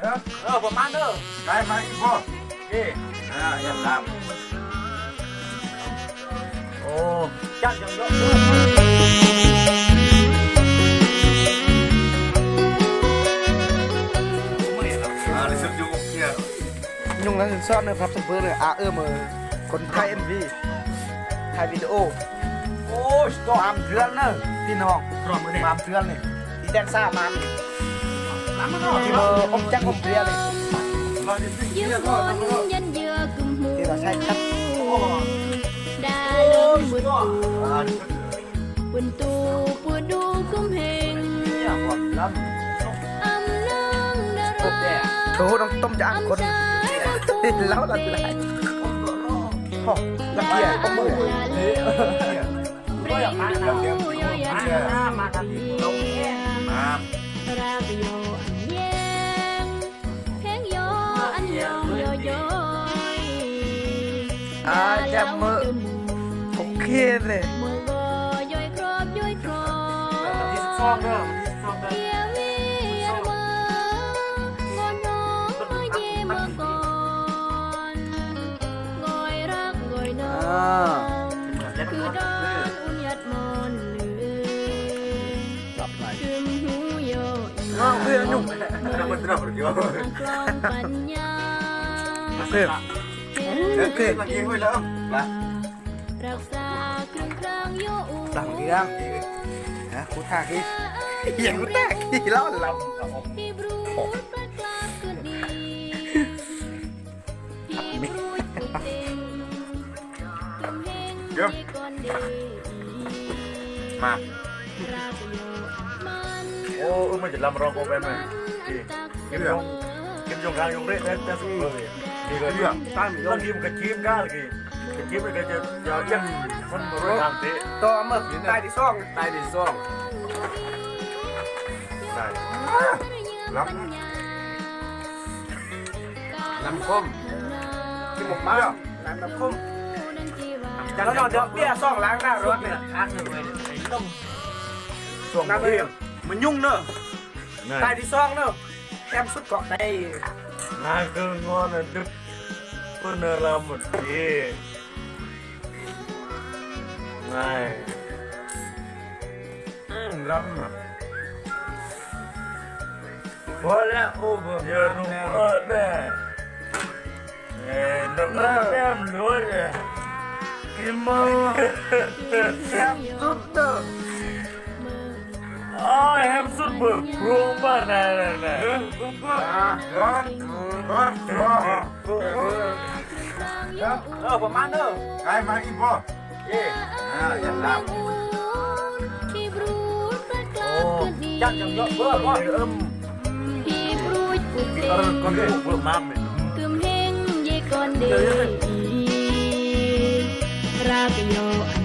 ເອີ ເອີ ປະມານເດີ ໄກມາອີກບໍ່? ເອີ ອ່າ ຢ່າຕາມ ໂອ້ ຈັດຢ່າງເດີ ອ່າ ໄດ້ສຸດຢູ່ ໂອເຄ ຍຸງແລ້ວຊອນເດີ ພັບສະເປີເດີ ອາ ເອີ ເມີ ຄົນຖ່າຍເອັມວີ ຖ່າຍວິດີໂອ ໂອ້ຍ ຕາມເທື່ອນເດີພີ່ນ້ອງ ຕາມເທື່ອນນີ້ ອີແດນຊາມານີ້ ທີ່ເມີອົມຈັກອົມເພຍນີ້ ທີ່ວ່າໃຊ້ຈັກ ໂອ້ໂຫ ຕ້ອງຕົ້ມຈາກອັນຄົນ ເລົ່າຫຼາຍໆ ໂອ້ ລະກຽດ ອາ ຈັບມື ໂອເຄເລີຍ ວັນທີສິບສອງເດີ ວັນທີສິບສອງເດີ ອ່າ ຫຼັບໄຫຼ ອ້າວ ຄືອາຍຸ ໂອເຄ ໂອເຄ ຫຼັງເລື່ອງ ນະ ກູທາຄີ ຫຍັງກູທາຄີ ເລົ່າລຳ ເດີ ມາ ໂອ້ ເອີ ມັນຈະລຳຮ້ອງອອກແບບນັ້ນ ທີ່ ເກັບຍົງ ເກັບຍົງກາຍົງເລ ແຕ່ ແຕ່ສຸດເລີຍ ນີ້ກໍເລື່ອງ ຕາມຍົງ ບາງທີມັນກໍຈີບກາລະກີ ກະຈິບກະຈະ ຈະ ຈະ ມັນບໍ່ໄດ້ທາງເຕະ ຕໍ່ມາ ຕາຍທີສອງ ຕາຍທີສອງ ຕາຍ ລຳ ລຳຄົມ ກິນໝົກປາ ລຳ ລຳຄົມ ຢ່າງນ້ອຍເດືອກເບຍສອງລ້າງໜ້າລົດນີ້ ສອງ ນ້ຳເອີ ມັນຍຸງເດີ ຕາຍທີສອງເດີ ແຄມສຸດເກາະໄດ້ ນາງຄືງອນນະ ດຶກ ເພິ່ນເດີລຳໝົດດີ ນາຍ ອືມ ລຳນະ ພໍແລ້ວ ໂອ້ ເບິ່ງ ເດີນຸ່ງເອີແດ່ ເອີ ເດີນຸ່ງເອີແດ່ ກິນເບິ່ງ ແຄມສຸດເດີ ໂອ້ຍ ແຮມສຸດເບີ ໂພງບ້ານນານະ ເອີ ປະມານເດີ ໄກມາອີກບໍ່? ເອີ ອ່າ ຢ່າຕາມ ໂອ້ ຈັກຈັ່ງເຍາະເບີບໍ່? ເອີ ເອີ ກ່ອນເບີມາແມ່ນ ເອີ